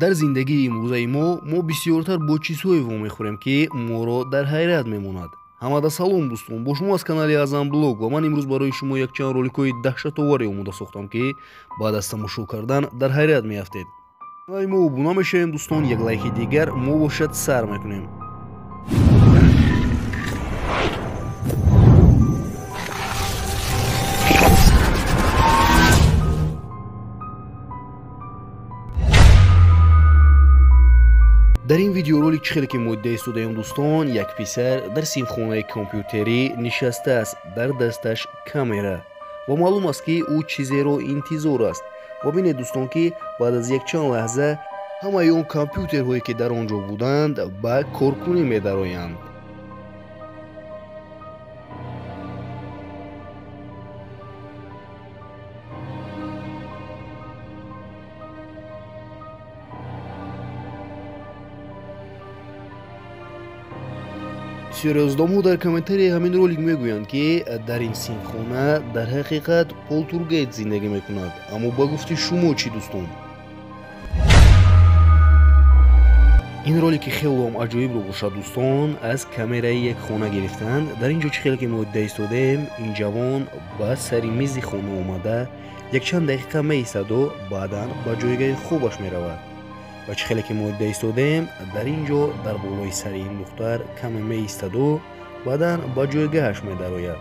Дар зиндагии имрӯзаи мо бисёртар бо чизҳое вомехӯрем, ки моро дар ҳайрат мемонад. Ҳамада салом дӯстон, бо шумо аз канали Азам Блог ва ман имрӯз барои шумо якчанд роликҳои даҳшатоваре омода сохтам, ки баъд аз тамошо кардан дар ҳайрат меафтед. Канали мо обуна мешавем дӯстон, як лайки дигар мо бошад сар мекунем. Дар ин видеоролик чӣ хеле ки модда истодаем дӯстон, як писар дар синфхонаи компютерӣ нишастааст, дар дасташ камера ва маълум аст, ки ӯ чизеро интизор аст. Ва бинед дӯстон, ки баъд аз якчанд лаҳза ҳамаи он компютерҳое, ки дар он ҷо буданд, ба коркунӣ медароянд. Бисёре аз одамҳо дар комментарияи ҳамин ролик мегӯянд, ки дар ин синфхона дар ҳақиқат полтургейт зиндагӣ мекунад. Аммо ба гуфти шумо чӣ дӯстон? Ин ролики хелоам аҷоибро бошад дӯстон, аз камераи як хона гирифтанд. Дар ин ҷо чӣ хеле ки модда истодаем, ин ҷавон ба сари мизи хона омада якчанд дақиқа меистаду баъдан ба ҷойгаҳи хобаш меравад. Ва чӣ хеле ки модда истодаем, дар ин ҷо дар болои сари ин духтар каме меистаду баъдан ба ҷойгаҳаш медарояд.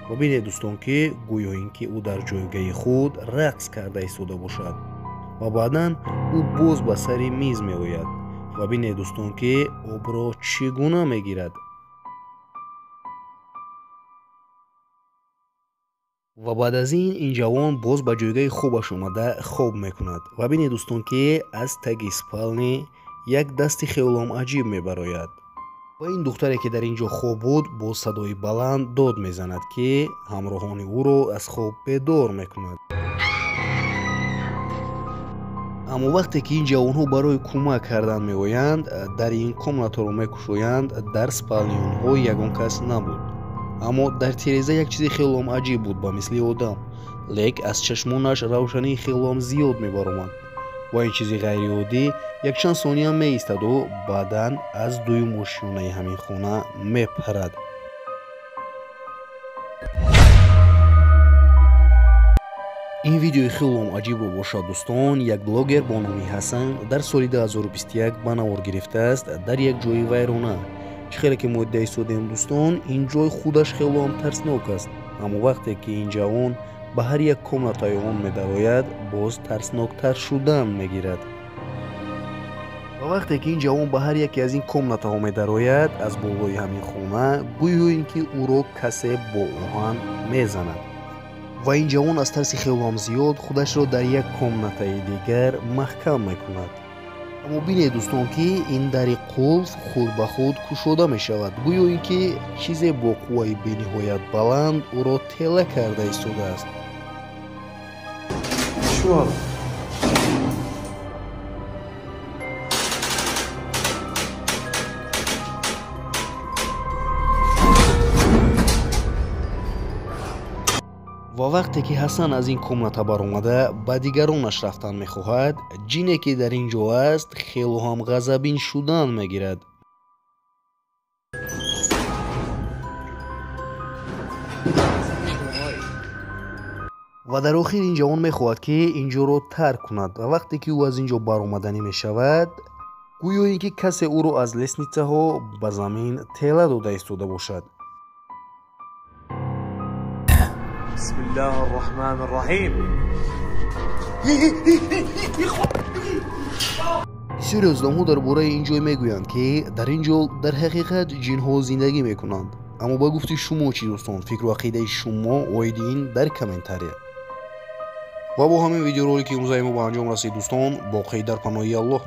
Ва бинед дӯстон, ки гӯё ин ки ӯ дар ҷойгаҳи худ рақс карда истода бошад. Ва баъдан ӯ боз ба сари миз меояд. Ва бинед дӯстон, ки обро чӣ гуна мегирад. Ва баъд аз ин ҷавон боз ба ҷойгаҳи хобаш омада хоб мекунад. Ва бинед дӯстон, ки аз таги спални як дасти хелоам аҷиб мебарояд. Ва ин духтаре, ки дар ин ҷо хоб буд, бо садои баланд дод мезанад, ки ҳамроҳони ӯро аз хоб бедор мекунад. Аммо вақте ки ин ҷавонҳо барои кӯмак кардан меоянд, дар ин комнатаро мекушоянд, дар спални онҳо ягон кас набуд. Аммо дар тиреза як чизи хелоам аҷиб буд, ба мисли одам, лек аз чашмонаш равшании хелоам зиёд мебаромад. Ва ин чизи ғайриоддӣ якчанд сония меистаду баъдан аз дуюм ошёнаи ҳамин хона мепарад. Ин видеои хелоам аҷибро бошад дӯстон, як блогер бо номи Ҳасан дар соли 2021 ба навор гирифтааст дар як ҷои вайрона. Чӣ хеле ки модда истодем дӯстон, ин ҷой худаш хелоам тарснок аст. Аммо вақте ки ин ҷавон ба ҳар як комнатаи он медарояд, боз тарсноктар шудан мегирад. Ва вақте ки ин ҷавон ба ҳар яке аз ин комнатаҳо медарояд, аз болои ҳамин хона гӯё ин ки ӯро касе бо оҳан мезанад. Ва ин ҷавон аз тарси хелоам зиёд худашро дар як комнатаи дигар маҳкам мекунад. Аммо бинед дӯстон, ки ин дари қулф худ ба худ кушода мешавад, гӯё ин ки чизе бо қувваи бениҳоят баланд ӯро тела карда истодааст. Ва вақте ки Ҳасан аз ин комната баромада ба дигаронаш рафтан мехоҳад, ҷине, ки дар ин ҷо аст, хело ҳам ғазабин шудан мегирад. Ва дар охир ин ҷавон мехоҳад, ки ин ҷоро тарк кунад. Ва вақте ки ӯ аз ин ҷо баромаданӣ мешавад, гӯё ин ки касе ӯро аз лестницаҳо ба замин тела дода истода бошад. بسم الله الرحمن الرحيم. Бисёре аз одамҳо дар бораи ин ҷой мегӯянд, ки дар ин ҷо дар ҳақиқат ҷинҳо зиндагӣ мекунанд. Аммо ба гуфти шумо чӣ дӯстон? Фикру ақидаи шумо оиди ин дар комментария. Ва бо ҳамин видеоролики имрӯзаи мо ба анҷом расид дӯстон. Боқӣ дар паноҳи Аллоҳ.